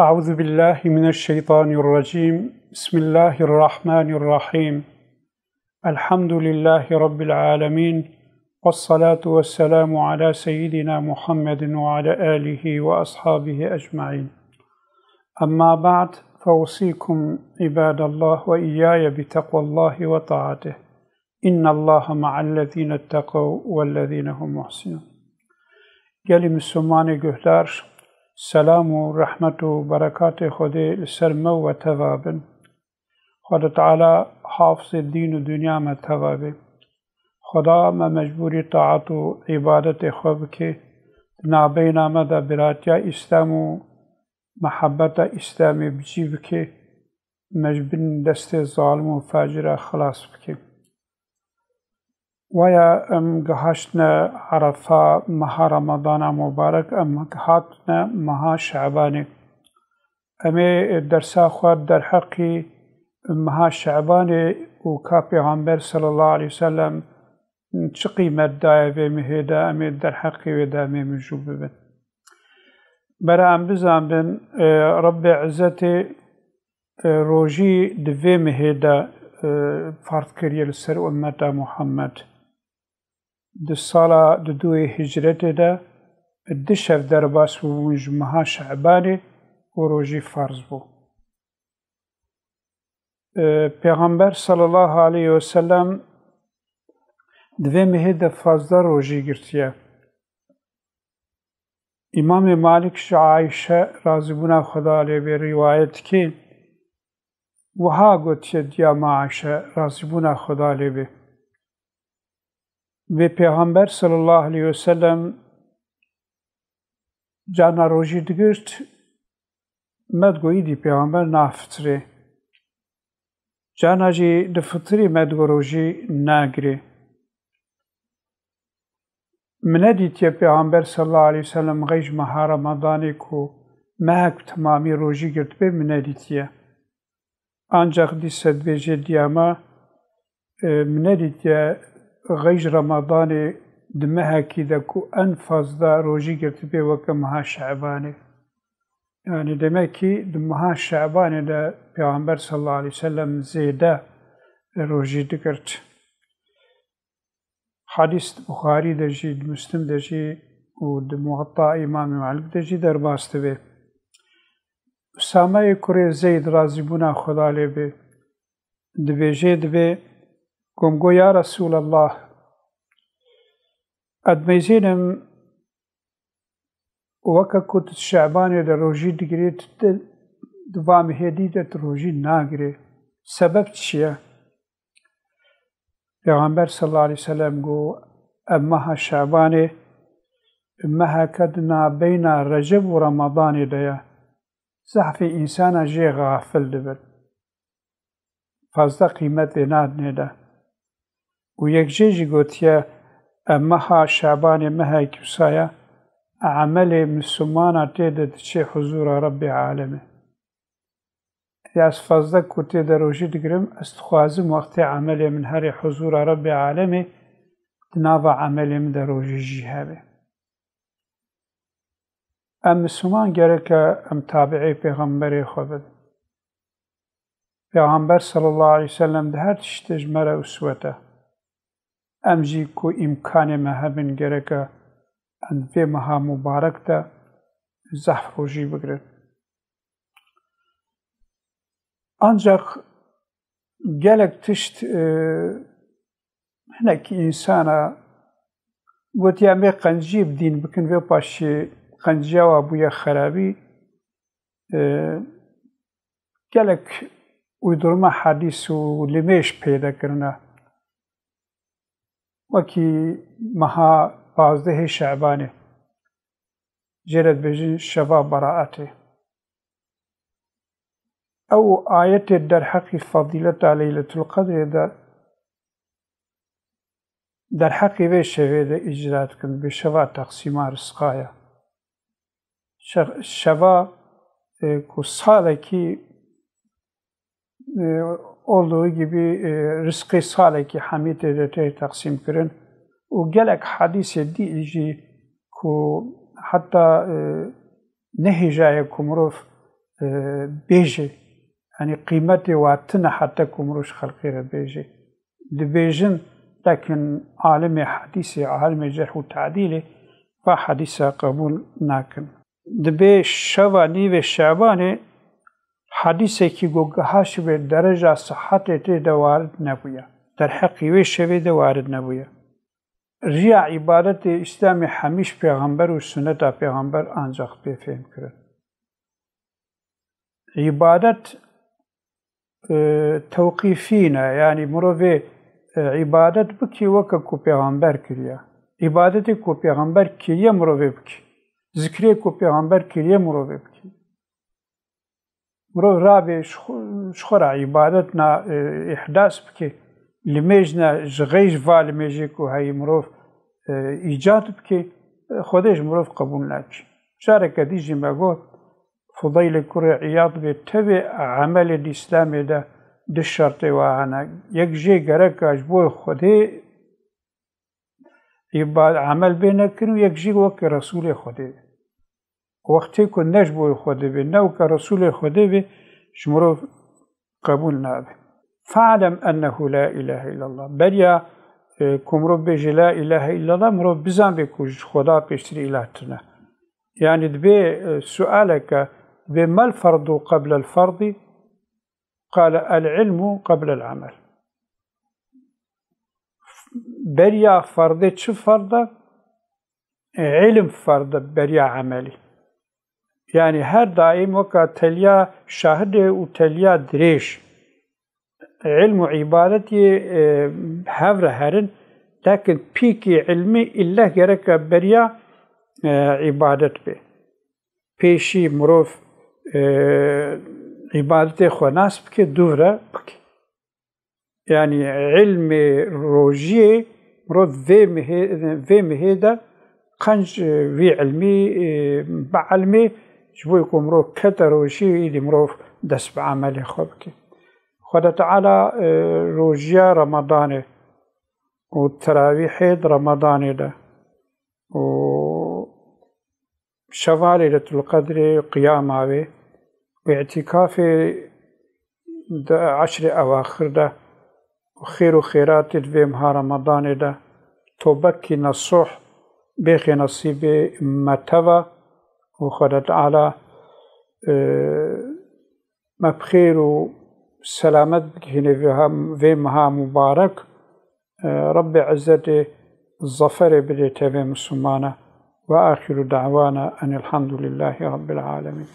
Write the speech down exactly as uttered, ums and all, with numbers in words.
أعوذ بالله من الشيطان الرجيم. بسم الله الرحمن الرحيم. الحمد لله رب العالمين. والصلاة والسلام على سيدنا محمد وعلى آله وأصحابه أجمعين. أما بعد، فأوصيكم عباد الله وإياي بتقوى الله وطاعته. إن الله مع الذين اتقوا والذين هم محسنون. Gelî Mislimanê guhdar, selam û rehmet û berekatê Xwedê li ser me û we teva bin. Xwedê Teala hafizê dîn û dinya me teva bê. Xweda me mecbûrî taat û îbadetê xwe bike, di nabeyna me de biratiya Îslam û mehebeta Îslamê bi cî bike, me ji bin destê zalim û facira xilas bike. Waya em gihaştine Erefa, meha Remadana mubarek, em hatine meha Şebanê. Em ê dersa xwe derheqî meha Şebanê û ka Pêxember sallallahu aleyhi ve sellem çi qîmet daye vê mehê de, em ê derheqî wê de em ê mijûl bibin. Bera em bizanbin, e, Rebbê Izzetê, e, rojî di vê mehê de, e, fard kiriye li ser ummeta Muhammed. Di sala di duyê hicretê de di şev derbas bûbûn ji meha Şebanê û rojî farz bû. E, Pêxember sallallahu aleyhi ve sellem di vê mehê de fazdeh rojî girtiye. Îmamê Malik ji Ayşe razîbûna Xweda lê bê rîwayet dike, wiha gotiye diya me Ayşe razîbûna Xweda lê bê. Vê Pêxember sallallahu aleyhi ve sellem carna rojî digirt, me digo îdî Pêxember nafitirê. Carna jî difitirî, me digo rojî nagirê. Min nedîtiye Pêxember sallallahu aleyhi ve sellem xey ji meha Remadanê ku mehek bi temamî rojî girtibê, min nedîtiye. Ancaq dîse dibêje diya me, e, min nedîtiye xey ji Remadanê di mehekî de ku en fazla rojî girtibê weke meha Şebanê. Yani demek ki di meha Şebanê de Pêxember sallallahu aleyhi ve sellem zêde rojî digirt. Hadîs di Buxarî de jî, di Muslim de jî û di Muwatta Îmamê Malik de jî derbas dibe. Usameyê kurê Zeyd, razîbûna Xweda lê be, dibêjê, dibe, ku min got, ya Resûlallah, ez dimeyzênim weke ku tu di Şebanê de rojî digirî, tu di, di va mehê dî de tu rojî nagirî. Sebeb çi ye? Pêxember sallallahu aleyhi ve sellem got, ev meha Şebanê, meheke di nabeyna Receb û Remadanê de ye. Zehfê însana jê xafil dibin. Fazla qîmet lê nadinê de. Û yek jê jî gotiye, ev meha Şebanê mehek wisa ye, emelê Mislimana tê de diçê huzûra Rebbê Alemê. Ya ez fazla ku tê de rojî digirim, ez dixwazim wextê emelê min herê huzûra Rebbê Alemê, di nava emelê min de rojî jî hebe. Em Misliman gereke em tabi'ê Pêxemberê xwe bin. Pêxember sallallahu aleyhi ve sellem di her tiştê ji me re uswet e. Em jî ku îmkanê me hebin, gereke em vê meha mubarek de zehf rojî bigirin. Ancaq gelek tişt, e, hinekî însana gotiye, em ê qenciyê bi dîn bikin, vê paşê qenciya wa bûye xerabî. E, gelek uydurma hadîs û limêj peyde kirine. Wekî meha pazdehê Şebanê, jê re dibêjin şeva beraetê. Ew ayetê derheqî fezîleta Leyletul Qedrê de derheqî vê şevê de îcra dikin, bi şeva teqsîma rizqa ye. Şe-, şeva, e, ku salekî, e, olduğu gibi, e, rizqê salekî hemî tê de tê teqsîm kirin û gelek hadîsê dî jî ku heta, e, nehêjaye ku mirov e, bêjê. Yanî qîmetê wa tune heta ku mirov ji xelkê re bêjê. Dibêjin, lekin alimê hedîsê, alimê cerh û tedîlê va hedîsa qebûl nakin. Dibê şeva nîvê Şebanê hedîsekî ku gihaşibe dereja sihetê tê de warid nebûye. Derheqî wê şevê de warid nebûye. Riya îbadetê Îslamê hemîş pêxember û suneta pêxember ancax pê fêhm kirin. Îbadet, e, tewqîfî ne, yanî mirovê, e, îbadet bikî weke ku pêxember kiriye. Îbadetê ku pêxember kiriye mirovê bikî. Zikrê ku pêxember kiriye mirovê bikî. Mirov rabê ji xwe, ji xwe re îbadet na, e, îhdas bike, limêj ne, ji xêj va limêjê ku heyî mirov, e, îcad bike, e, Xwedê ji mirov qebûl nake. Careke dî jî me got, Fudeylê kurê Îyad bê tevê emelê di Îslamê de du şertê wa hene. Yek jê gereka ji bo Xwedê îba-, emel bê nekirin û yek jî weke Resûlê Xwedê. Wextê ku ne ji bo Xwedê bê, ne weke Resûlê Xwedê bê, ji mirov qebûl nabe. Fe'lem ennehu la ilahe illallah. Beriya, e, ku mirov bêje la ilahe illallah, mirov bizanbe ku ji Xweda pêştir îlah tune. Yanî dibê, e, sualeke, dibê mel ferdu qeblel ferdî? Qale el ilmu qeblel emel. Beriya ferdê çi ferd e? Îlim ferd e beriya emelî. Yanî her daîm weka teliya şahidê û teliya dirêj. Îlm û îbadetê, e, hev re herin, lekin pîkê îlmî îlleh gereke beriya, e, îbadet be. Pêşî mirov, e, îbadetê xwe nas bike, dûv re bike. Yanî îlmê rojiyê mirov vê mihê, vê mihê de qenc, e, vî îlmî, e, bielmê, ji bo ku mirov kete rojiyê, îdî mirov dest bi emelê xwe bike. Xweda Teala, e, rojiya Remadanê û terawîhê di Remadanê de û şeva Leyletul Qedrê, qiyama wê û îtîkafê di eşrê ewaxir de û xêr û xêratê di vê meha Remadanê de tobekî nesûh bêxê nesîbê me teva û Xweda Teala, e, me bi xêr û selamet bigihîne vê ha-, vê meha mubarek. E, Rebbê Izzetê zaferê bidê tevê Mislimana. Ve axiru da'wana enilhamdülillahi Rabbil alemin.